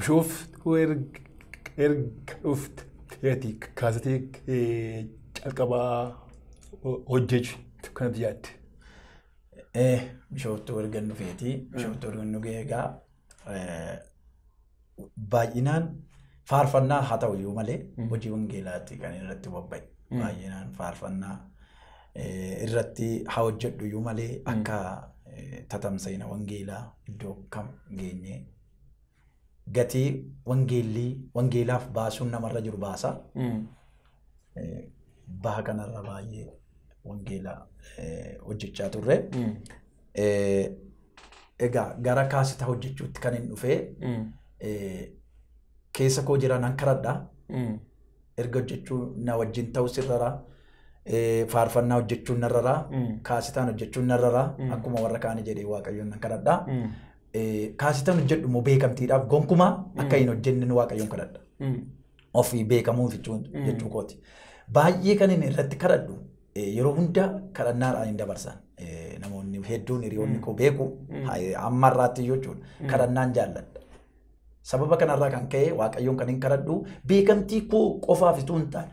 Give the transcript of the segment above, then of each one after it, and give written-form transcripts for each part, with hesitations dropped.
Bishooftuu erga dhufteeti kaasetii calqabaa hojjechuu kanatti yaadde. Bishooftuu erga dhufeeti. Bishooftuu erga dhufee egaa baay'inaan faarfannaa haa ta'u iyyuu malee hojii wangeelaatti kan irratti bobba'e. Baay'inaan faarfannaa irratti haa hojjedhu iyyuu malee akka tatamsa'ina wangeelaa iddoo kam geenye gatii wangeellii wangeelaaf baasuun namarra jiru baasa. Baha kanarra baay'ee wangeelaa hojjechaa turre. Egaa gara kaasita hojjechuutti kan hin dhufee keessa koo jira nan karadha. Erga hojjechuu na wajjin ta'u sirrara. Faarfannaa hojjechuun narrara. Kaasitaan hojjechuun narrara. Akkuma warra kaanii jedhee Waaqayyoon nan kadhadha. Kaasitaan hojjedhu immoo beekamtiidhaaf gonkumaa akka hin hojjenne Waaqayyoon kadhadha. Ofii beekamuuf jechuu kooti. Baay'ee kan inni irratti kadhadhu yeroo hunda kadhannaadhaan hin dabarsan. Namoonni hedduun hiriyoonni koo beeku amma irraatti jechuudha. Kadhannaan jaalladha. Sababa kanarraa kan ka'e Waaqayyoon kan hin kadhadhu beekamtii koo qofaaf utuu hin taane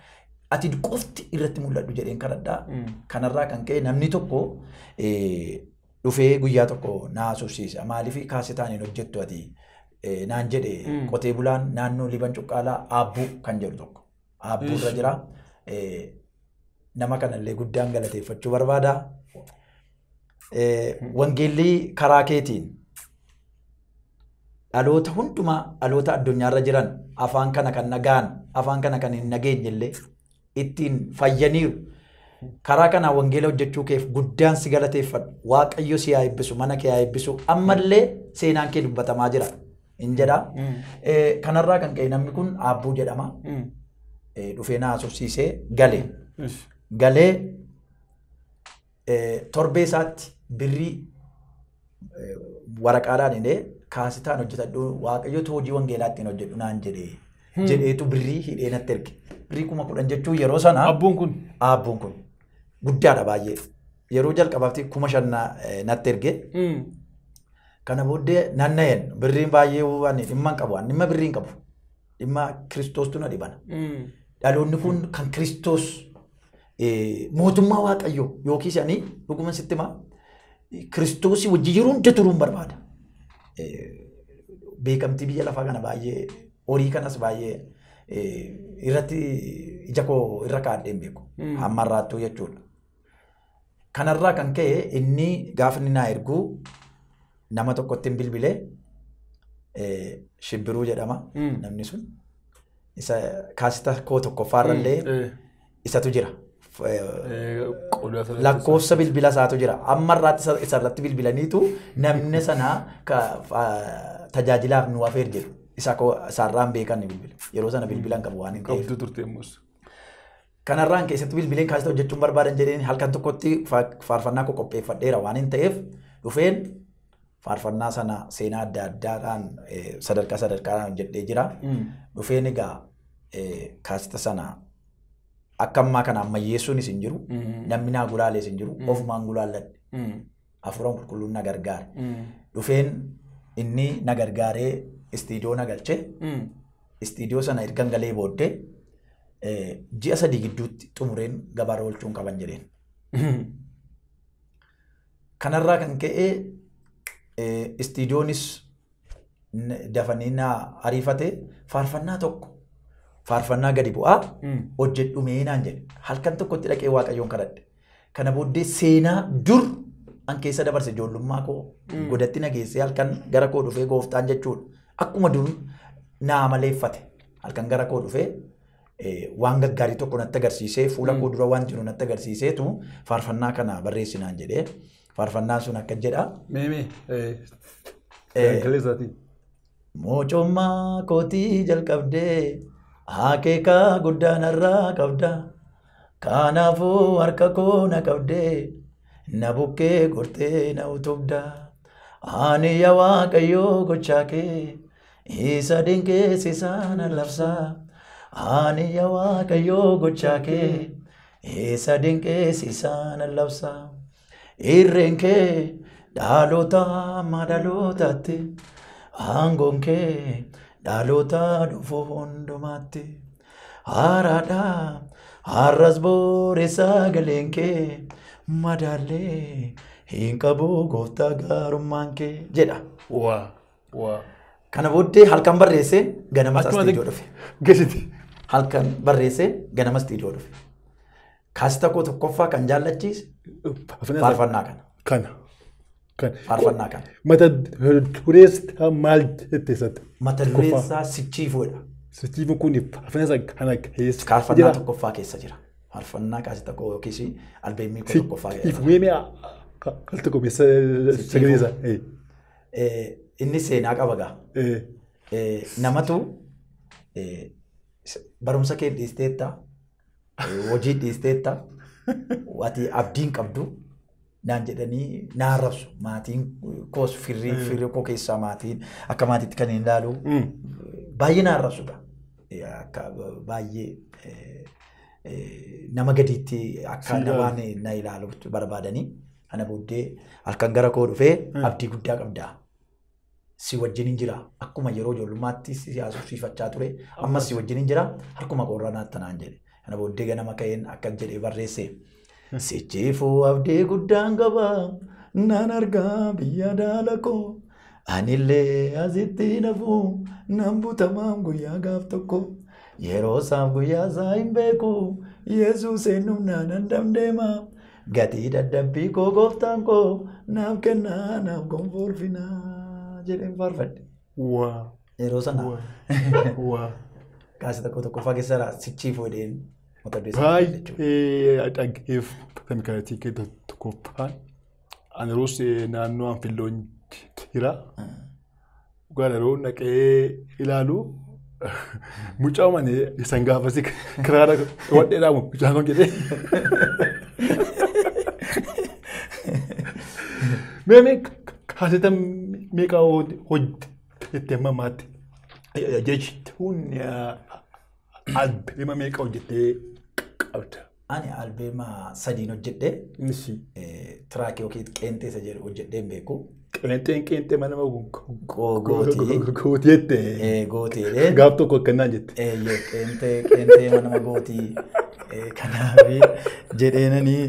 ati qofti irratti mul'adhu jedheen kadhadhaa. Kanarraa kan ka'e namni tokko dhufee guyyaa tokko na haasofsiisa. Maaliif kaasitaan hin hojjettu ati naan jedhe qotee bulaan naannoo Liban Cuqqaalaa Aabbuu kan jedhu tokko. Aabbuu irra jira. Nama kanallee guddaan galateeffachuu barbaada. Wangeelli karaa keetiin dhaloota hundumaa dhaloota addunyaarra jiran afaan kana kan nagaan afaan kana kan hin nageenyellee ittiin fayyaniiru. Karaa kanaa wangeela hojjechuu keef guddaan si galateeffadhu. Waaqayyo si haa eebbisu, mana kee haa eebbisu. Ammallee seenaan kee dubbatamaa jira. Hin jedha. Kanarraa kan ka'e namni kun Aabbuu jedhama. Dhufee na haasofsiisee gale. Galee torbee isaatti birrii waraqaadhaan hidhee kaasitaan hojjetadhu Waaqayyotu hojii wangeelaa ittiin hojjedhu naan jedhee jedheetu birrii hidhee natti erge. Birrii 10,000 jechuun yeroo sana Abbuun kun Abbuun kun guddaadha baay'ee. Yeroo jalqabaatti 5,000 natti erge. Kana booddee nanna'een birriin baay'ee waan dhimma hin qabu. Dhimma birrii hin qabu. Dhimma Kiristoostu na dhibana. Dhaloonni kun kan Kiristoos mootummaa Waaqayyoo yookiis ani dhuguma sitti himaa Kiristoosii wajji yeroo hunda turuun barbaada. Beekamtii biyya lafaa kana baay'ee horii kanas baay'ee irratti ija koo irra kaa'adhee hin beeku. Hamma irraattuu jechuudha. Kanarraa kan ka'e inni gaafa inni naa ergu nama tokkotti hin bilbilee Shibbiruu jedhama namni sun. Isa kaasita koo tokkoffaarrallee isatu jira. Lakkoofsa bilbila isaatu jira. Amma irraatti isarratti bilbilaniitu namni sana tajaajilaaf nu afeer jedhu. Isaarraan beekan ni bilbila. Yeroo sana bilbila hin qabu waan hin ta'eef. Qabduu turte immoo. Kanarraan keessatti bilbileen kaasita hojjechuun barbaadan jedheen halkan tokkotti faarfannaa koo qopheeffadheera waan hin ta'eef dhufeen faarfannaa sana seenaa adda addaadhaan sadarkaa sadarkaadhaan hojjedhee jira. Dhufeen egaa kaasita sana akka ammaa kana ammayyeessuunis hin jiru. Namni naa gulaalees hin jiru. Ofumaan gulaalladhe. Hafuuraan qulqulluun na gargaare. Dhufeen inni na gargaaree istiidiyoo na galche. Istiidiyoo sana ergan galee booddee ji'a 3 gidduutti xumureen gabaarra oolchuun qaban jedheen. Kanarraa kan ka'e istiidiyoonis dafanii na ariifate faarfannaa tokko faarfannaa gadi bu'aa hojjedhu mee naan jedhe. Halkan tokkotti dhaqee Waaqayyoon kadhadhe. Kana booddee seenaa dur an keessa dabarse ijoollummaa koo godatti na geessee halkan gara koo dhufee gooftaan jechuudha. Akkuma dur naa maleeffate halkan gara koo dhufee waan gaggaarii tokko natti agarsiisee fuula koo dura waan jiru natti agarsiiseetu faarfannaa kana barreessinaan jedhee faarfannaan sun akka jedha. Mee sagalee. Moocommaa kootii jalqabdee akeeka guddaa narraa qabda. Kanaafuu harka koo na qabdee na bukkee gortee na utubda. Ani yaa Waaqayyoo gochaa kee isa dinqisiisaa na labsa. Ani yaa Waaqayyoo gochaa kee isa dinqisiisaa na labsa. Irreen kee dhaloota amma dhalootaatti aangoon kee Dhaloota dhufu hundumaatti haaraadha. Har'as boore sagaleen kee madaallee hin qabu gooftaa gaarummaan kee jedha. Waa. Waa. Kana booddee halkan barreessee ganama istiidiyoo dhufe. Geessiti. Halkan barreessee ganama istiidiyoo dhufe. Kaasita koo tokkoffaa kan jaallachiise faarfannaa kana. Kana. Kana. Faarfannaa kana. Mata dureessa maal jettee isaatti? Mata dureessaa sichiifuudha. Sichiifuun kun faarfannaa isa kana keessa Faarfannaa tokkoffaa keessa jira. Faarfannaa kaasita koo yookiis albeemii koo tokkoffaa keessa. Sichiifu mee al tokko keessa sagalee isaa. Inni seenaa qaba gaa. Namatu barumsa kee dhiisteetta, hojii dhiisteetta, ati abdiin qabdu naan jedhanii na arrabsu. Maatiin koos firri koo keessaa maatiin akka maatiitti kan hin ilaalu baay'ee na arrabsudha. Akka baay'ee nama gadiitti akka namaan na ilaalu barbaadanii. Kana booddee halkan gara koo dhufee abdii guddaa qabdaa. Si wajjin hin jira. Akkuma yeroo ijoollummaatti si haasofsiifachaa ture. Ammas si wajjin hin jira. Harkuma qorraa naatti naan jedhe. Kana booddee ganama ka'een akka jedhee barreesse. Sichiifuu abdii guddaan qaba. Nan argaa biyya daala koo. Anillee asitti nafu. Nan butamaam guyyaa gaaf tokko. Yeroo isaaf guyyaa isaa hin beeku. Yesuus eenyumnaa nan dandeema. Gatii dadhabbii koo gooftaan koo naaf kennaa naaf gonfoolfinaa. Jedheen faarfadhe. Waa. Yeroo sana. Waa. Kaasita koo tokkoffaa keessaa sichiifuu jedheen mata duree isaa jechuudha. Baay'ee dhaggeeffatame kanatti tokkoffaan. Ani yeroos naannoo Anfilloon jira. Dhugaan yeroo naqee ilaalu mucaa mane isan gaafasi kiraara wadheedhaa mucaan kun jedhee. Mee kaasita meeqa hojjettee amma ammaatti? Jechuun albeema meeqa hojjettee qabda? Ani albeema sadiin hojjedhee. Innis Tiraakii yookiin qeenxee isa jedhu hojjedhee hin beeku. Qeenxeen mana Gootii. Gootii jettee. Gootiidhee. Gaaf tokko akkanaan jette. Qeenxee mana gootii. Kanaaf jedheenanii.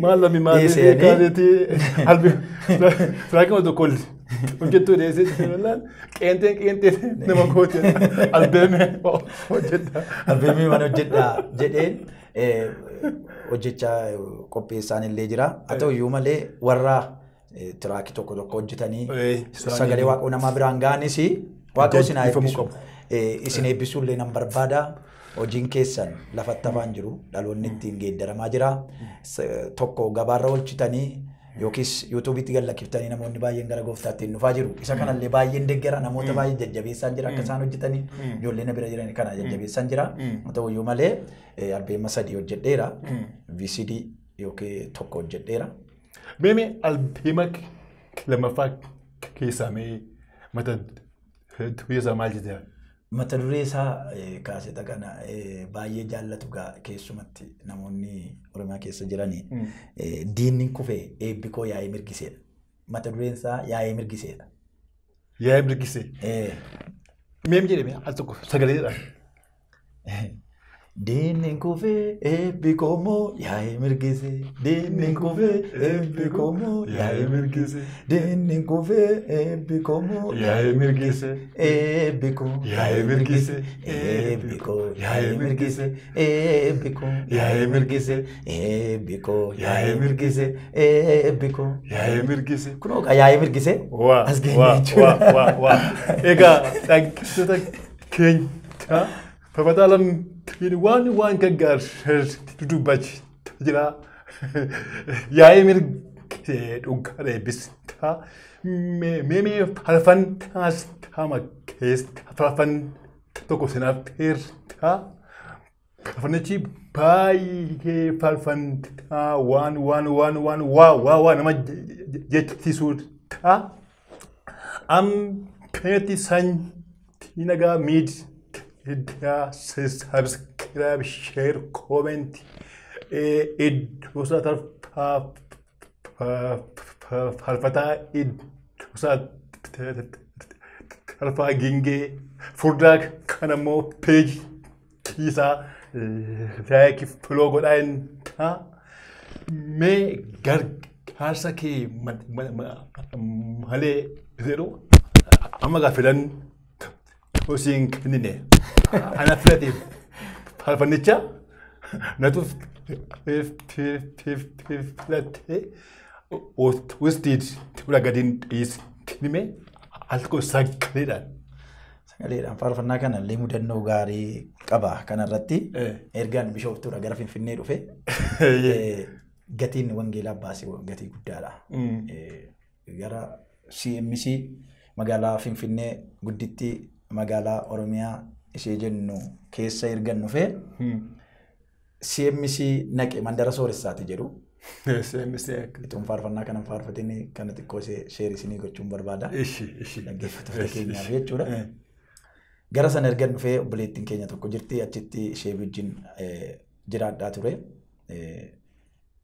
Maal lammi maal kaaseetii albeema tiraakii tokko hojjettuu dhiyeessee qeenxeen nama gootii albeemee hojjedha. Albeemee mana hojjedha jedheen hojjechaa qopheessaan illee jira. Haa ta'u iyyuu malee warra tiraakii tokko tokko hojjetanii sagalee waaqoo namaa biraan ga'anis waaqoo isin haa eebbisu. Isin eebbisuu illee nan barbaada. Hojiin keessan lafatti hafaan jiru dhaloonni ittiin geeddaramaa jira. Tokko gabaarra oolchitanii yookiis yuutuubiitti gad-lakkiftanii namoonni baay'een gara gooftaatti dhufaa jiru. Isa kanallee baay'een deeggara namoota baay'ee jajjabeessaan jira akka isaan hojjetanii ijoolleen bira jiran kana jajjabeessaan jira. Haa ta'u iyyuu malee albeema sadii hojjedheera. VCD yookiin tokko hojjedheera. Mee albeema lammaffaa keessaa mee mata duree isaa maal jedhama? Mata duree isaa kaaseta kana baay'ee jaallatu keessumatti namoonni Oromiyaa keessa jiranii diinni kufee eebbi koo yaa'ee mirgiseedha. Mata dureen isaa yaa'ee mirgiseedha. Yaa'ee mirgisee? Meem jedhame al tokko sagaleedha. Diinni kufee eebbi koo moo yaa'ee mirgisee. Diinni kufee eebbi koo moo yaa'ee mirgisee. Diinni kufee eebbi koo moo yaa'ee mirgisee. Eebbi koo yaa'ee mirgisee. Eebbi koo yaa'ee mirgisee. Eebbi koo yaa'ee mirgisee. Eebbi koo yaa'ee mirgisee. Eebbi koo yaa'ee mirgisee. Kunoo yaa'ee mirgisee. Waa waa waa waa waa. Egaa dhaggeeffattoota keenya Fafataa lammiin waan gaggaarii dubbachaa jira. Yaa'ee mirgisee dhugaa eebbistaa. Mee faarfannaa taama keessa faarfannaa tokko sinaaf heertaa. Faarfannichi baay'ee faarfannaa waan waan waan waan waa waa waa nama jechisiisudha. Ampeeti sanyii nagaa miidhi. Subscribe, share, comment. Iddoo faarfataa iddoo Tarfaa Gingee furdaa kan ammoo peeji isaa like follow godhaa hin ta'a. Mee gargaarsa kee malee jedhu amma gaa filan hosiin kennine. Ana filateef faarfannicha natu filatee wistiid bira gadiin dhiisnime al tokko sagaleedhaan. Sagaleedhaan faarfannaa kana illee mudannoo gaarii qaba kanarratti. Ergaan Bishooftuudha gara Finfinnee dhufe. Gatiin wangeelaa baasee gatii guddaadha. Gara CMC magaalaa Finfinnee gudditti magaalaa Oromiyaa ishee jennu keessa ergan dhufe CMC naqe mandara sooressaati jedhu. CMC. Ituun faarfannaa kana faarfatiin kana xiqqoo sheer isinii gochuun barbaada. Dhaggeeffattoota keenyaaf jechuudha. Gara sana ergan dhufee obboleettiin keenya tokko jirti achitti ishee wajjin jiraadhaa ture.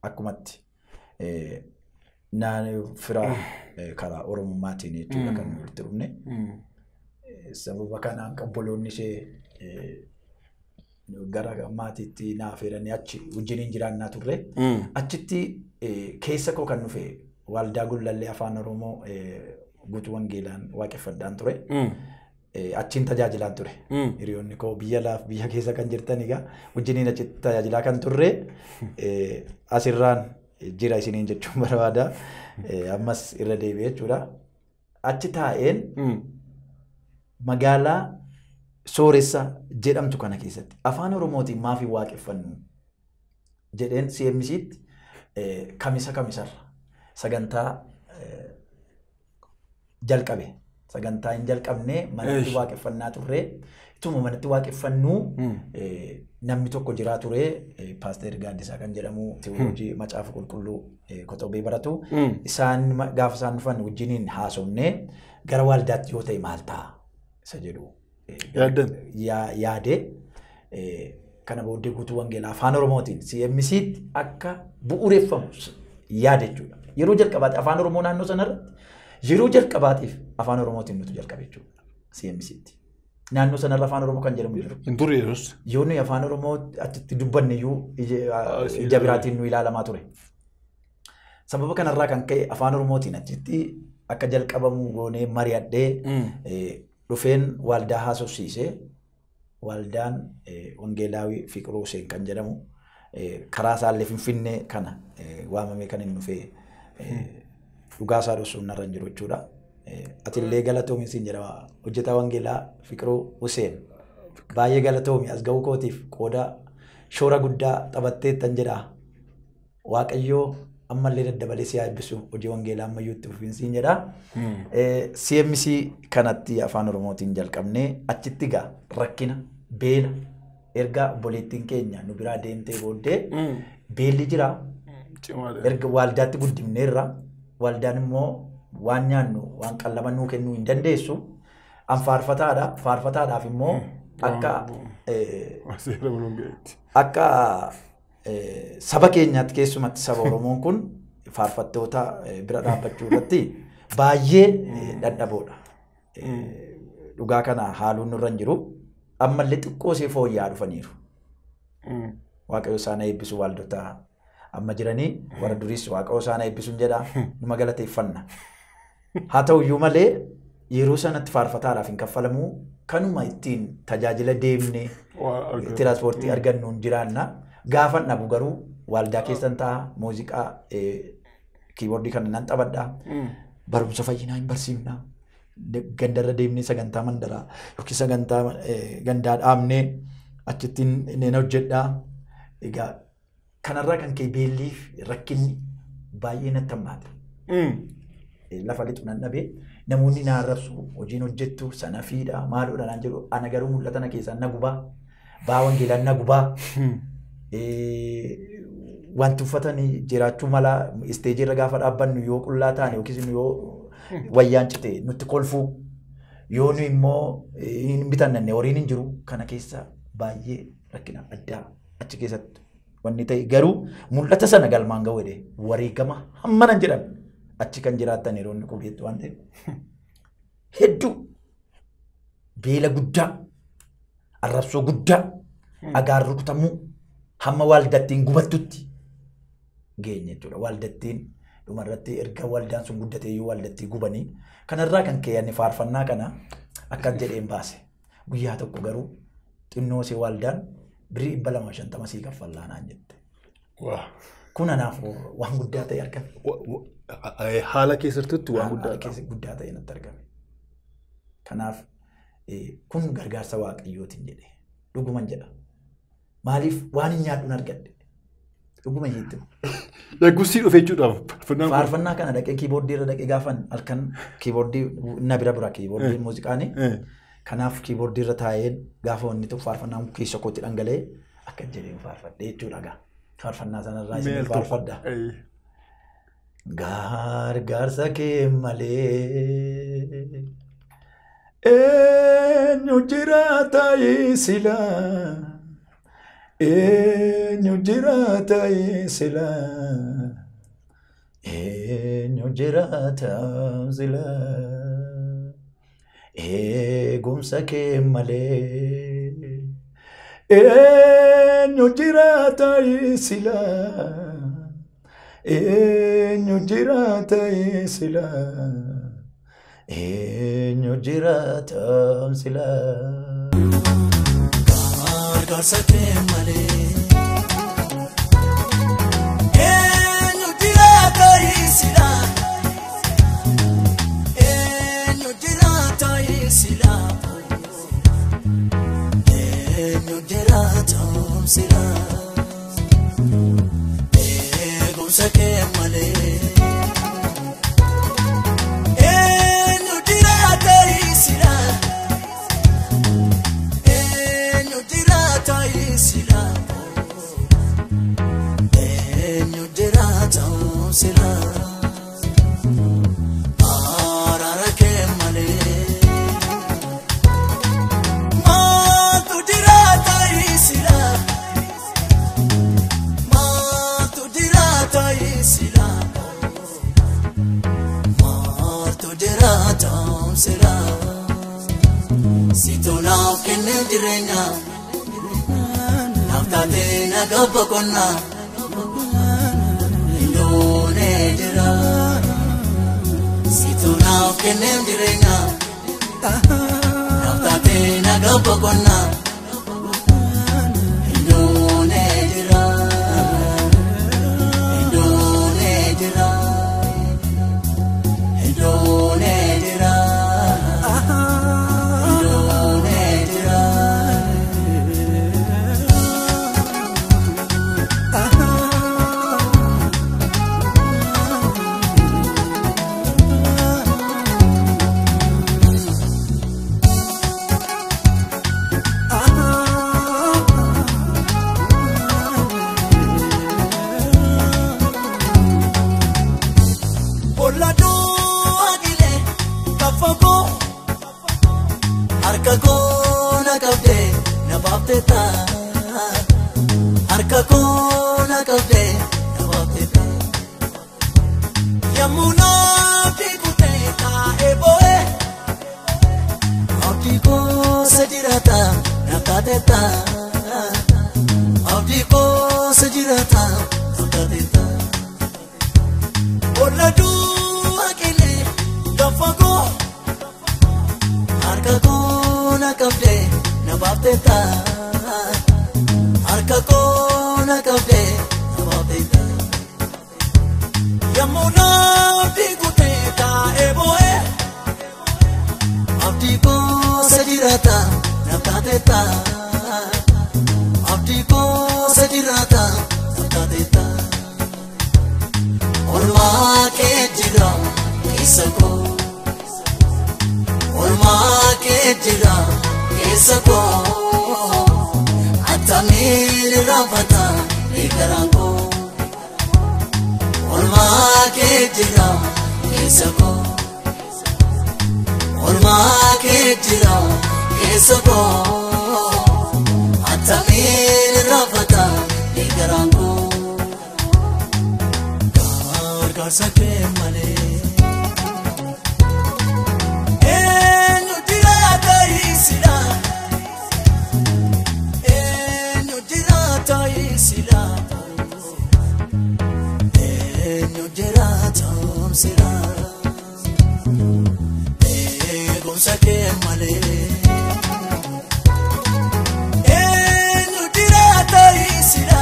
Akkumatti fira karaa Oromummaatiin jechuudha kan walitti dhufne. Sababa kanaan obboloonni ishee gara maatiitti naaf eeranii achi wajjiniin jiraannaa turre. Achitti keessa koo kan dhufe waldaa Gullallee Afaan Oromoo guutuu wangeelaan waaqeffadhaan ture. Achiin tajaajilaan ture. Hiriyoonni koo biyya laaf biyya keessa kan jirtan egaa wajjiniin achitti tajaajilaa kan turre asirraan jira isiniin jechuun barbaada. Ammas irra deebi'ee jechuudha. Achi taa'een magaalaa Sooressa jedhamtu kana keessatti afaan Oromootiin maaf hin waaqeffannu jedheen CMC'tti kamisa kamisarra sagantaa jalqabe. Sagantaa hin jalqabne manatti waaqeffannaa turre. Ituma manatti waaqeffannuu namni tokko jiraa ture Paaster Gaaddisaa kan jedhamu teoloojii macaafa qulqulluu kotobee baratu. Isaan gaafa isaan dhufan wajjiniin haasofnee gara waldaatti yoo ta'e maal ta'a isa jedhu. Yaadee kana booddee guutuu wangeelaa afaan Oromootiin CMC'tti akka bu'uureffamu yaade jechuudha. Yeroo jalqabaatti afaan Oromoo naannoo sanarratti yeroo jalqabaatiif afaan Oromootiin nuti jalqabe jechuudha CMC'tti. Naannoo sanarra afaan Oromoo kan jedhamu jiru. Hin turre yeroos. Yoo nuyi afaan Oromoo achitti dubbanne iyyuu ija biraatiin nu ilaalamaa ture. Sababa kanarraa kan ka'e afaan Oromootiin achitti akka jalqabamu goonee mari'adhee dhufeen waldaa haasofsiisee waldaan Wangeelaawii Fiqiruu Huseen kan jedhamu karaa isaallee Finfinnee kana waamamee kan inni dhufee dhugaa isaa dhoksuun narra hin jiru jechuudha. Atillee galatoomi siin jedhama hojjetaa Wangeelaa Fiqiruu Huseen baay'ee galatoomi as ga'uu kootiif qooda shoora guddaa taphatteettan jedha. Waaqayyoo ammallee daddabalee si haa eebbisu hojii wangeelaa ammayyuu itti fufiinsiin jedha. CMC kanatti afaan Oromootiin jalqabnee achitti gaa rakkina beela erga obboleettiin keenya nu biraa deemtee booddee beelli jira. Erga waldaatti guddifneerra waldaan immoo waan nyaannu waan qallaba nuu kennuu hin dandeessu. An faarfataadha. Faarfataadhaaf immoo akka akka saba keenyaatti keessumatti saba Oromoon kun faarfattoota bira dhaabbachuu irratti baay'ee dadhaboodha. Dhugaa kana haaluun nurra hin jiru. Ammallee xiqqoo ishee fooyya'aa dhufaniiru. Waaqayyo isaan eebbisu waldota amma jiranii warra duriis waaqayyo isaan eebbisuun jedha numa galateeffanna. Haa ta'uyyuu malee yeroo sanatti faarfataadhaaf hin kaffalamu kanuma ittiin tajaajila deemnee tiraanspoortii argannuun jiraanna. Gaafan dhabu garuu waldaa keessan ta'a muuziqaa kiiboordii kana nan taphadha. Barumsa fayyinaa hin barsiifna. Gandarra deemnee sagantaa mandaraa yookiin sagantaa gandaa dhaabnee achitti nan hojjedha. Egaa kanarraa kan ka'e beelliif rakkinni baay'ee natti hammaate. Lafa lixu nan dhabee namoonni na arrabsu hojiin hojjettu sana fiidha maaloodha naan jedhu ana garuu mul'ata na keessaa na gubaa baa wangeelaan na gubaa. Wanti uffatanii jiraachuu mala isteejii irra gaafa dhaabbannu yoo qullaa taane yookiis yoo wayyaan cite nutti kolfuu yoo nu immoo hin bitannanne horiin hin jiru kana keessa baay'ee rakkina addaa achi keessatti wanni ta'e garuu mul'ata sana galmaan ga'u jedhee wareegama hamma nan jedhame achi kan jiraattan yeroo inni qubeettu waan ta'eef hedduu Beela guddaa, arrabsoo guddaa, dhagaan rukutamuu hamma waldattiin gubattutti geenye jechuudha. Waldattiin dhumarratti erga waldaan sun guddatee iyyuu waldattii gubanii kanarraa kan ka'e ani faarfannaa kana akkas jedheen baase. Guyyaa tokko garuu xinnoo see waldaan birrii 250 sii kaffallaa naan jette. Kun anaaf waan guddaa ta'e argame. Haala keessattuu waan guddaa ta'e. Guddaa ta'e natti argame. Kanaaf kun gargaarsa Waaqayyootiin jedhe. Dhuguman jedha. Maaliif waan hin nyaadhuun argadhe. Dhuguma isheetti. Eeggusii dhufe jechuudhaaf. Faarfannaa kana dhaqee kiiboordii irra dhaqee gaafan halkan kiiboordii na bira bira kiiboordii muuziqaanii. Kanaaf kiiboordii irra taa'een gaafa wanni tokko faarfannaan keessa kootti dhangala'ee akka jedheen faarfadhe jechuudha gaa. Faarfannaa sanarraa isin faarfadha. Gargaarsa kee malee eenyu jiraata sila eenyu jiraata sila eenyu jiraata sila eegumsa kee malee eenyu jiraata sila eenyu jiraata sila eenyu jiraata sila. Gargaarsa kee malee eenyu jiraata sila eenyu jiraata sila eenyu jiraata sila eegumsa kee malee eenyu jiraata sila eenyu jiraata sila eenyu jiraata sila araara kee malee maaltu jiraata sila maaltu jiraata sila maaltu jiraata sila situ naaf kenne jireenya naaf taatee nagaa boqonnaa hinduunee jira situ naaf kenne jireenya naaf taatee nagaa boqonnaa hinduunee jira hinduunee jira hinduunee jira. Hinduunee jira. Harka koo na qabdee na baaftee taa harka koo na qabdee na baaftee taa yemmuu naafti kutee taa'ee boo'ee abdii koo sa jiraata na taatee taa abdii koo sa jiraata na taatee taa bolla du'a qilee gaafa koo harka koo na qabdee na baaftee taa harka koo na qabdee na baaftee taa yemmuu naafti kutee taa'ee boo'ee abdii koo sa jiraata na taatee taa abdii koo sa jiraata na taatee taa olmaa kee jira keessa koo olmaa kee jira keessa koo attamiin irraanfata garaan koo olmaa kee jira keessa koo olmaa kee jira keessa koo attamiin irraanfata garaan koo gargaarsa kee malee eenyu jiraata sila. sila. Eegumsa kee malee. Eenyu jiraata sila.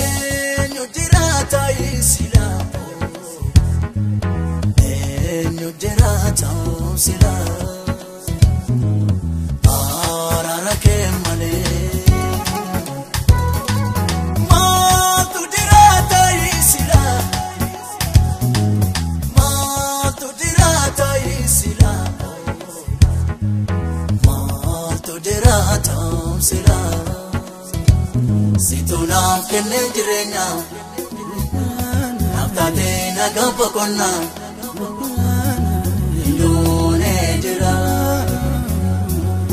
Eenyu jiraata sila. Eenyu jiraata sila. Araara kee malee. Maaltu jiraata sila. Maaltu jiraata sila. Maaltu jiraata sila. Situ naaf kennee jireenya. Naaf taatee nagaa boqonnaa. Hinduunee jira.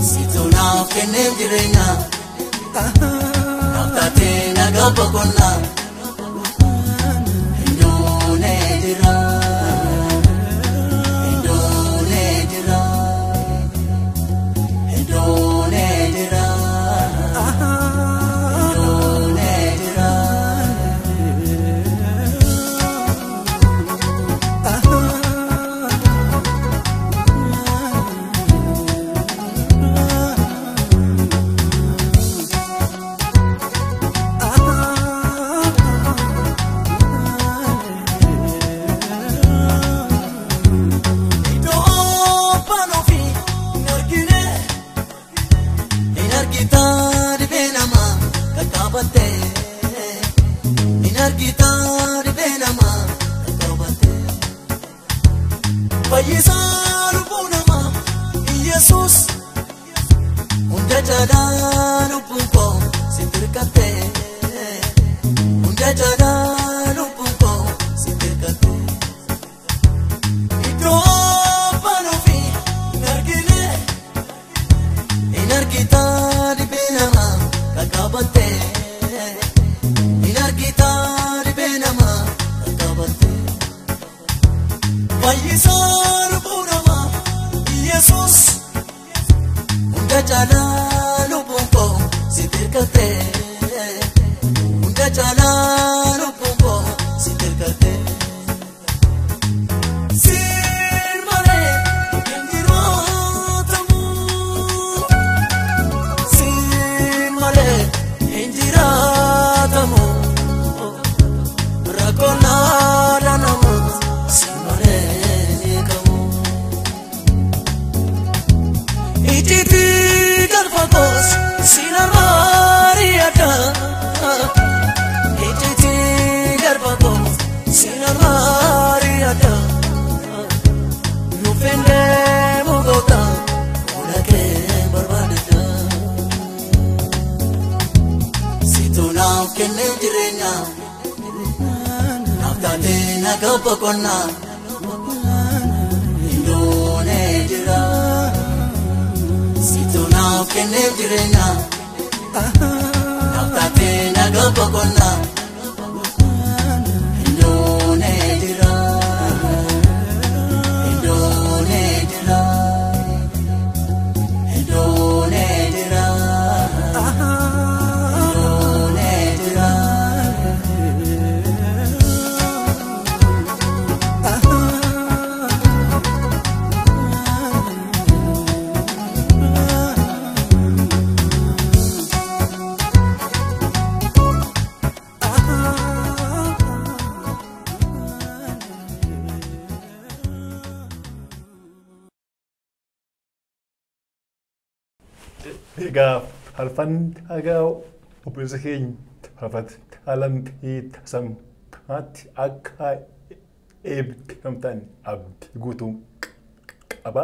Situ naaf kennee jireenya. Naaf taatee nagaa boqonnaa. Hinduunee jira. Hinduunee jira. Hinduunee jira. Hinduunee jira. Iddoo abbaan ofii hin argine, hin argitaa dhibee namaa qaqqabattee. Hin argitaa dhibee namaa qaqqabattee. Fayyisaa lubbuu namaa Iyesuus, hunda caalaa lubbuun koo sitti hirkattee. Hunda caalaa lubbuun koo sitti hirkattee. Iddoo abbaan ofii hin argine, hin argitaa dhibee namaa qaqqabattee. Hin argitaa dhibee namaa qaqqabattee. Fayyisaa lubbuu namaa Iyesuus, hunda caalaa lubbuun koo sitti hirkattee. Hunda caalaa lubbuun koo sitti hirkattee. Sirmalee hin jiraatamu. Sirmalee hin jiraatamu. Rakkoon aadaa namoota sirmalee ni qabu. Ijjiitii galfa koos sinarraa yaada. Ijjiitii galfa koos sinarraa yaada. Nufendee mugoota fuula kee barbaadata. Situ naaf kennee jireenya. Naaf taatee nagaa boqonnaa. Hinduunee jira. Situ naaf kennee jireenya. Naaf taatee nagaa boqonnaa. Hinduunee jira. Hinduunee jira. Hinduunee jira. Hinduunee jira. Egaa faarfannaa egaa obboleessa keenya faarfate haalaan sammaatti akka eebbifamtan abdii guutuu qaba.